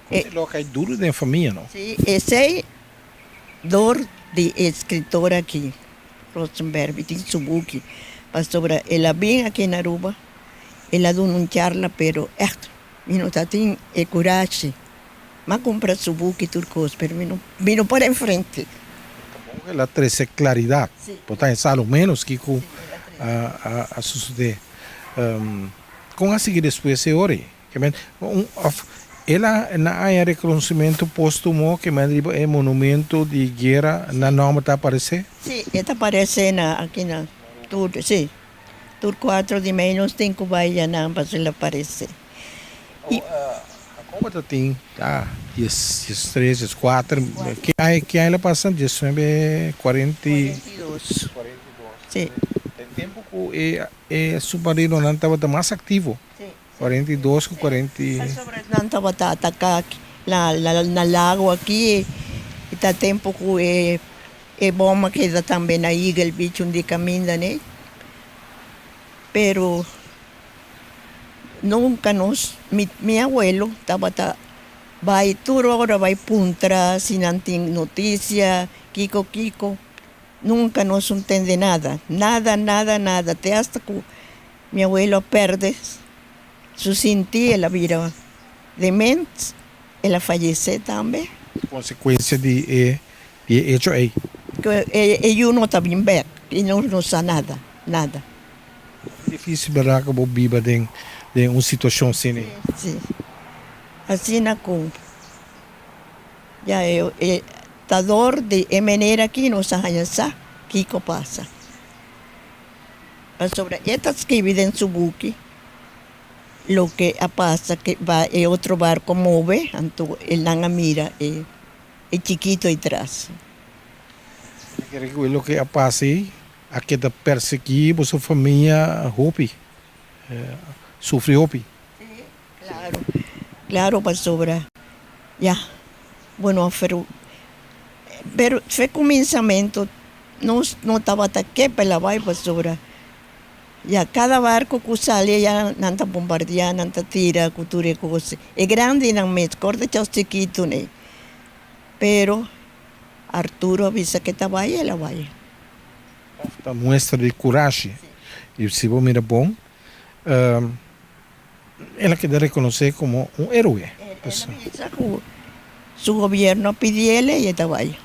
Kon si lo a kai duru den famia, no? Si, esei dor di e skritor aki, Rosenberg, mi tin su buki, pasobra el a bin aki na Aruba, el a duna un charla, pero ègt mi no ta tin e kurashi. M'a cumpra su buki tur cos, pero mi no mi no por enfrente. Ta bon cu el a trece claridad. Por ta sa lo menos kico a a sucede. Con a sigui despues e ora ey? Ke men un of el a na haña reconocimento postumo ke men riba e monumento di guera na nomber ta aparece? Si, e ta aparece na aki na tur si tur cuatro di mei nos tin cu bay yanan pasobra el aparece. I. Jacobo ta tin ta dies, diestres, dieskuater, ki aña, ki aña el a pasa? Diesnuebe kuarenta i. Kuarenta i dos. Kuarenta i dos. Sí. Den tempu ku e e submarinonan tabata mas aktivo. Sí. 42 ku kuarenta i. Pasobra nan tabata ataká na na lago aki i ta tempu ku e e bòm a keda tambe na Eagle Beach un di kaminda ne. Pero. Nunca nos, mi mi abuelo tabata bai tur ora bai puntra si nan tin noticia, kico kico, nunca nos un tende nada, nada, nada, nada, te hasta cu mi abuelo a perde su sinti, el a bira dement, el a fayece tambe. Consecuencia di e di e hecho ey. Cu e e yu no ta bin bek y nos no sa nada, nada. Difícil berdad cu bo biba den den un situacion asina. Sí, asina cu ya e e ta dor di e manera aki nos a haña sa kico pasa. Pasobra e ta scribi den su buki loke a pasa ke ba e otro barco move anto e nan a mira e e chikito ei tras. Mi kere cu e loke a pasa ei A keda persegui boso famia hopi, sufri hopi. Sí, claro, claro pasobra ya, bueno pero, pero fe cuminsamentu nos no tabata ke pa el a bai pasobra ya cada barco cu sali ya nan ta bombardia, nan ta tira cu tur e cos, e grandinan mes, corda chos chikitonan, pero. Arturo a bisa ke ta bai, el a bai. Òf ta muestra di kurashi. I si bo mira bon, el a keda rekonosé komo un héroe. El a bisa ku su gobierno a pidiel i e ta bai.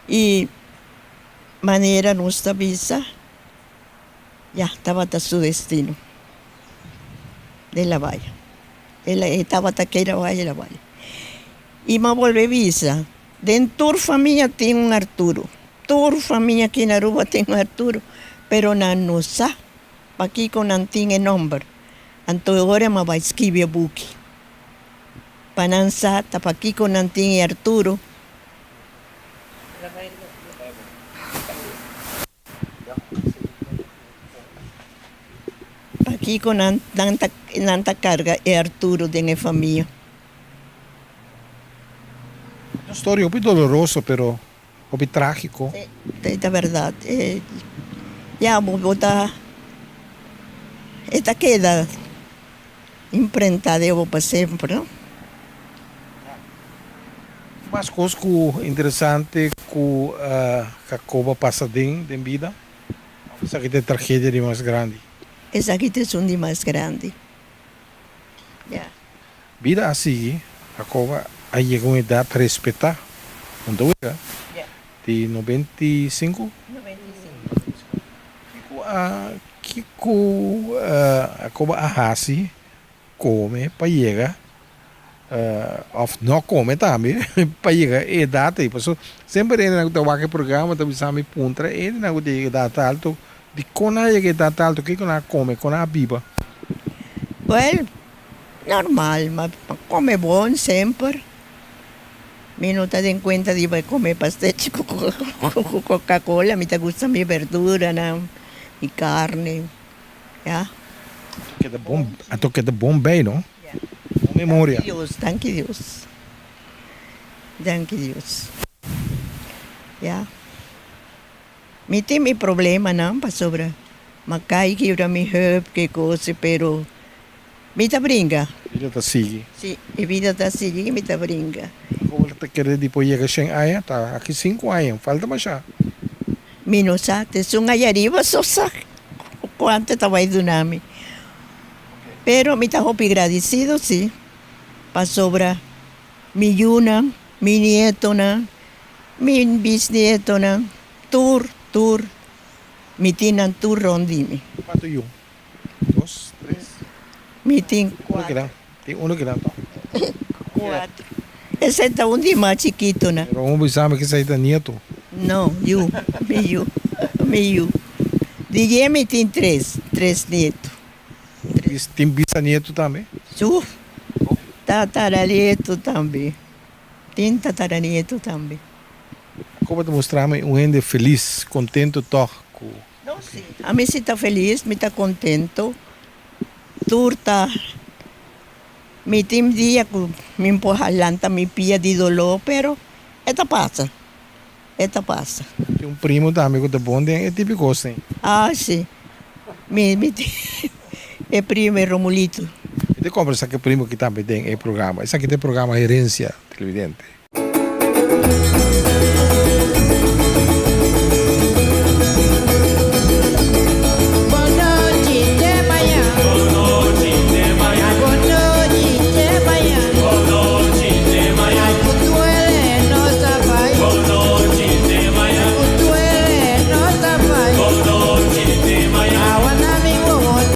I manera nos ta bisa, ya tabata su destino. El a bai. El e tabata kere bai, el a bai. I m'a bolbe bisa, Den tur famia tin un Arturo. Tur famia aki na Aruba tin un Arturo, pero nan no sa pakiko nan tin e nomber. Anto e ora m'a bai skibi e buki pa nan sa ta pakiko nan tin e Arturo. Pakiko nan nan ta karga e Arturo den e famia. Un storia hopi doloroso pero hopi tragico. Si, ta berdad. Ya bo ta e ta keda imprenta den bo pa semper no. Mas cos cu interesante cu Jacob a pasa den den bida? Esaki ta e tragedia di mas grandi. Esaki ta esun di mas grandi, ya. Bida a sigui, Jacob a yega un edat respetá, un ta wega di 95. Kiko a kiko Jacob a hasi kome pa yega? Of no come tambe pa yega e edat ei. Paso semper hendenan ku ta wak e programa ta bisa mi puntra e hendenan ku ta yega edat alto dikon nan a yega edat alto, kiko nan a come, kon nan a biba. Wel, normal, ma come bon semper. Mi no ta den cuenta di bai come pastechi cu coca cola, mi ta gusta mi berduranan, mi carne. Ya. Keda bon, anto keda bon bij no. Bon memoria. Danki Dios, danki Dios. Danki Dios. Ya. Mi tin mi problemanan pasobra m'a kai kibra mi heup ke kos pero mi ta bringa. Bida ta sigui. Si, e bida ta sigui i mi ta bringa. Kon bo ta kere di por yega shen aña? Ta aki sinku aña, falta masha. Mi no sa, ta esun allá ariba so sa cuanto ta bay duna mi. Pero mi ta hopi gradicido si, pasobra mi yunan, mi nietonan, mi bisnietonan, tur, tur, mi tin nan tur rond di mi. Cuanto yu? Dos, tres? Mi tin cuatro. Tin uno kinan toch? Cuatro. Esei ta un di mas chikitonan. Pero un bisa mi kisei ta nieto. No, yu, mi yu, mi yu. Di dje mi tin tres, tres nieto. Tin bisanieto tambe? Su, tataranieto tambe. Tin tataranieto tambe. Como ta mustra mi un hende felis, contento toch cu. No, si. Ami si ta felis, mi ta contento. Tur ta Mi tin dia ku mi por halanta mi pia di doló, pero e ta pasa, e ta pasa. Tin un primo tambe ku ta bon den e tipo di kos ei. Ah, si. Mi mi tin e primo, e Romulito. Mi ta kombersá ku e primo aki tambe den e programa. Esaki ta e programa Herencia, televidente.